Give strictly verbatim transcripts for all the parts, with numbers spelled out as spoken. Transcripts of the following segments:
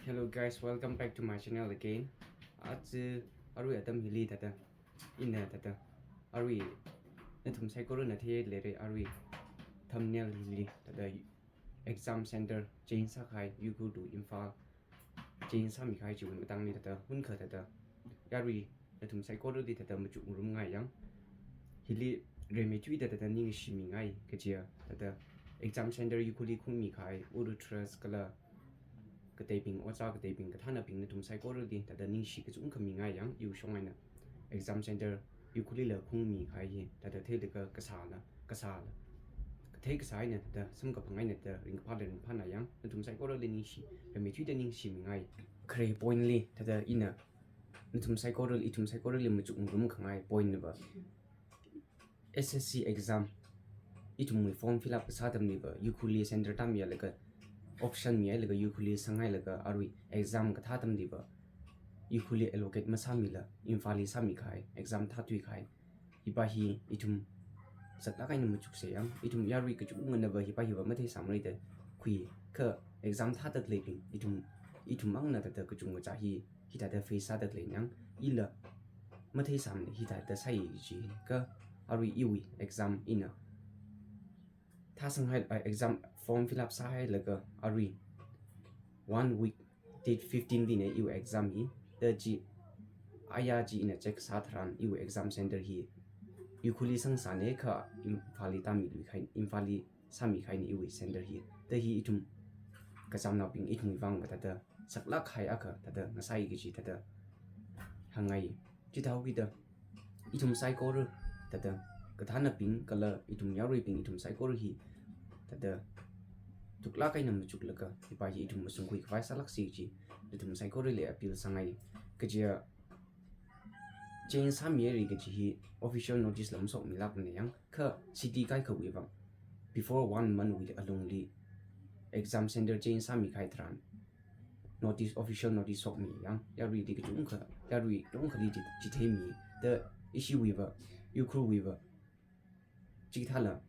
Hello guys, welcome back to my channel again. Aja arui atam hili thāda, ina thāda, arui nathum saikorana theileira arui thumbnail hili thāda exam center change sākahai, Ukhrul to Imphal change sāmikahai chiwui matangli thāda, hunkha thāda, yarui nathum saikorali thāda machukngarumngai yang. Hili rimeithuida thāda ningshimingai kajiya thāda exam center Ukhrulli khungmikahai, Uru Trust kala kateibing, ojā kateibing, kathānabing nathum saikorali thāda ningshi kachungkha mingai yang, iwui shong eina exam center Ukhrulli la khungmikahai hi thāda theilaga kasāla, kasāla, kathei kasā eina thāda samkaphang eina thāda ringkaphāla ringphāna yang, nathum saikorali ningshi, rimeithuida ningshimingai. Khare point li thāda ina nathum saikorali, ithum saikorali machukngarumkhangai point na va, S S C exam ithumwui form fill up kasā atamli va Ukhrulli center tāmihailaga, option mihailaga Ukhrulli sanghailaga arui exam kathā atamli va Ukhrulli allocate masāmila Imphalli sāmikahai, exam thāthuikahai, hipa hi ithum saklāk eina machuksa yang, ithum yarui kachungana va hipa hi va matheisāmara da khui, kha exam thāda khaleibing, ithum, ithum mangna thāda kachungkha chi hi, hithāda face sāda khalei yang, ila matheisāmana hithāda sāi chi, kha arui iwui exam ina thāsanghai, ah, exam form fill up sāhailaga arui one week, date fifteen li ne iwui exam hi. Thāda chi, aya chi ina check sā tharan iwui exam center hi Ukhrulli sangsāna kha Imphalli tāmiluikahai, Imphalli sāmikahaina iwui center hi. Thāda hi ithum kachamnaobing ithumwui vang va thāda saklāk kahai akha thāda ngasāi kaji thāda hāngngai. Chithāhaokida ithum saikora thāda kathānabing kala ithum yaruibing, ithum saikora hi thāda thuklāk eina machuklaga hipa hi ithum mashungkhui khavai sālāksi kaji nathum saikorali appeal sāngai. Kajiya change sāmihaira kaji hi official notice la mashokmilākmana yang, kha city kaikhawui vang before one month wui alungli exam center change sāmikahai tharan notice, official notice shokmi yang, yaruili kachungkha, yarui kachungkhali chi, chitheimi, thāda ishiwui va, Ukhrulwui va chikathāla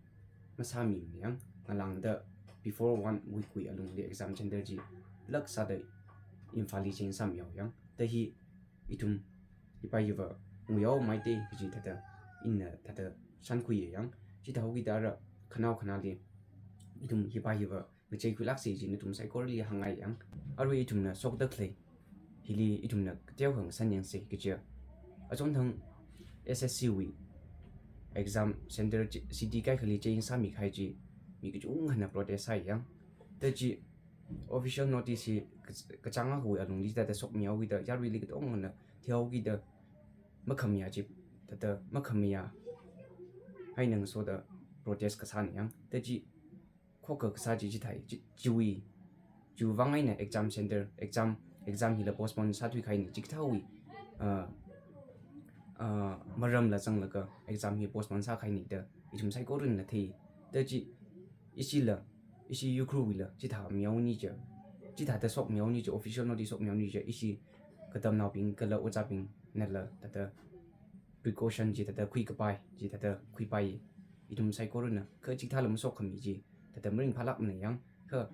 masāmimana yang, ngalāngda before one week wui alungli exam center chi lāk sāda Imphalli change sāmihao yang. Thāda hi ithum hipa hi va nguihaomeida kaji thāda ina thāda shānkhuiya yang. Chithāhaokida ara khanao khanāli ithum hipa hi va ngacheikhuilāksi kaji nathum saikorali hāngngai yang. Arui ithumna shokda khalei hili ithumna kateokha ngasanyangsa kajiya, achonthang S S C wui exam center chi, city kaikhali change sāmikahai chi mi kachungkhana protest sāi yang. Thāda chi official notice hi kach-, kachāng akhawui alungli thāda shokmihaokida yaruili katongana theihaokida makhamiya chi, thāda makhamiya haina ngasoda protest kasāna yang. Thāda chi khokha kasā chi chithāi, chi, chiwui, chiwui vang eina exam center, exam, exam hila postpone sāthuikahaina, chikathāwui, ah, ah, maramla zanglaga exam hi postpone sākahaina da ithum saikorana thei. Thāda chi, ishila, ishi Ukhrulwuila chithā mihaoni chi, chithāda shokmihaoni chi, official notice shokmihaoni chi, ishi katamnaobing kala ojābingnala thāda precaution chi thāda khuikapai, chi thāda khuipai, ithum saikorana, kha chikathāla mashokkhami chi thāda maringphālākmana yang. Kha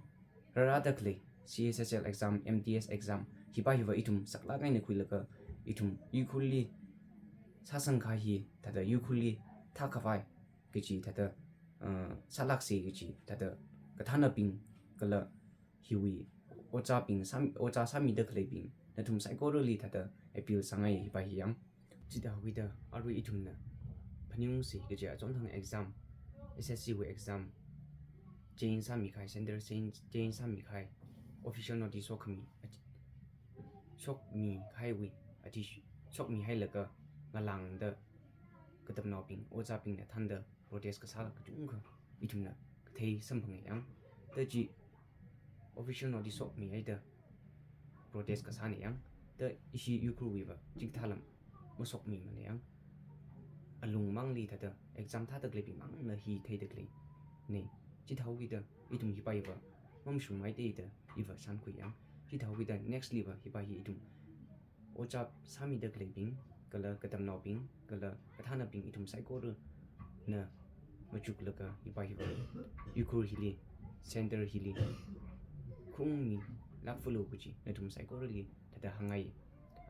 rārada khalei C S S L exam, M T S exam, hipa hi va ithum saklāk eina khuilaga ithum Ukhrulli sāsangkahai hi thāda Ukhrulli thākhavai kaji thāda, uh, sālāksi kaji thāda kathānabing kala hiwui ojābing sāmi, ojā sāmida khaleibing, nathum saikorali thāda appeal sāngai hipa hi yang. Chithāhaokida arui ithumna phaningungsi kajiya achonthang exam, S S C wui exam change sāmikahai, center change, change sāmikahai official notice shokkhami, ach-, shokmikahaiwui athishurda shokmihailaga ngalāngda katamnaobing, ojābingna thānda protest kasāla kachungkha ithumna kathei samphanga yang. Thāda chi official notice shokmihaida protest kasāna yang. Thāda ishi Ukhrulwui va chikathāla mashokmimana yang. Alungmangli thāda exam thāda khaleibing mangna hi theida khaleina. Chithāhaokida ithum hipa hi va mamashungmeida da i va shānkhui yang. Chithāhaokida next li va hipa hi ithum ojā sāmida khaleibing, kala katamnaobing, kala kathānabing ithum saikorana machuklaga hipa hi va Ukhrul hili, center hili khungmi, lākfulu kaji nathum saikorali thāda hāngngai.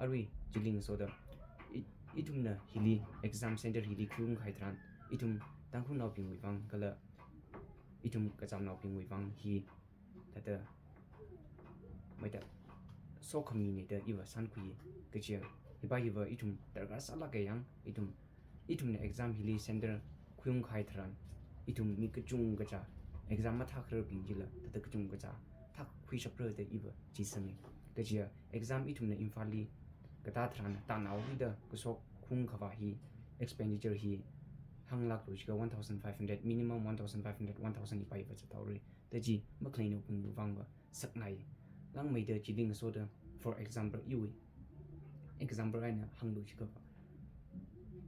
Arui chili ngasoda i-, ithumna hili exam center hili khuiung kahai tharan, ithum Tangkhulnaobingwui vang kala ithum kachamnaobingwui vang hi thāda maida sokhamine da iva sankhui. Kaja hiva hiva ithum darkar sālāka yang, ithum, ithumna exam hili center khuiung kahai tharan, ithum mi kachungkha exam mathākhararbing chila thāda kachungkha thākhuishapra da iva chi sāngai. Kaja exam ithumna Imphalli katā tharan tānao hida kashok khuiung khavā hi expenditure hi hānglāklu jiakha one thousand five hundred, minimum one thousand five hundred, one thousand hiva hiva zathaora. Da chi makhaleinaobingwui vangva sakngai. Langmeida chili ngasoda, for example, iwui example eina hānglu jiakhava,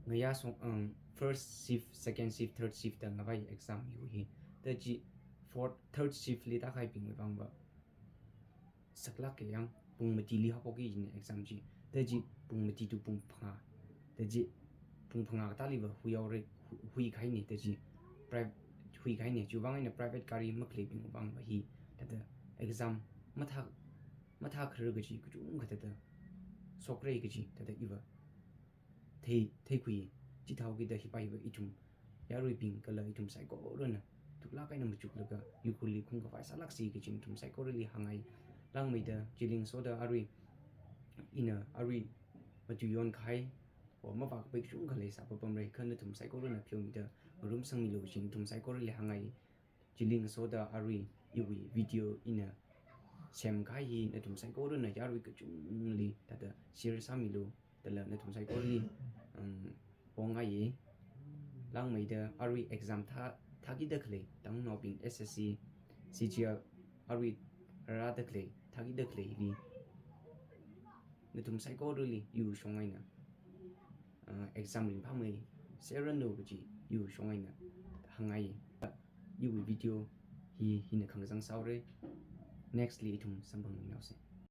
ngayā song, um, first shift, second shift, third shift da ngavai exam iwui hi. Da chi fourth, third shift li tākahaibingwui vangva saklāka yang, pung matili haophokki jina exam chi. Da chi pung mati to pung phangā. Da chi pung phangā katāliva huihaora, hui, huikahaine. Da chi pri-, huikahaine. Chiwui vang eina private gari makhaleibingwui vangva hi thāda exam mathā, mathākharar kaji kachungkha thāda shokra kaji thāda iva thei, theikhui. Chithāhaokida hiva hiva ithum yaruibing kala ithum saikorana thuklāk eina machuklaga Ukhrulli khuiung khavai sālāksa kaji nathum saikorali hāngngai. Langmeida chili ngasoda arui ina arui matuiyon kahai, o mavākapai kachungkha leisā papamra, kha nathum saikorana pheomida ngarumsangmilu kaji nathum saikorali hāngngai. Chili ngasoda arui iwui video ina semkahai hi nathum saikorana yarui kachungli thāda share sāmilu, dala nathum saikorali, um, pongngaiye. Langmeida arui exam thā, thākida khalei Tangkhulnaobing S S C, C G L, arui rāda khalei, thākida khaleili nathum saikorali iwui shong eina, uh, exam ringphāmei seranu kaji iwui shong eina hāngngai. Iwui video hi hina khangazang sāhaora. Next li ithum samphangmiluse.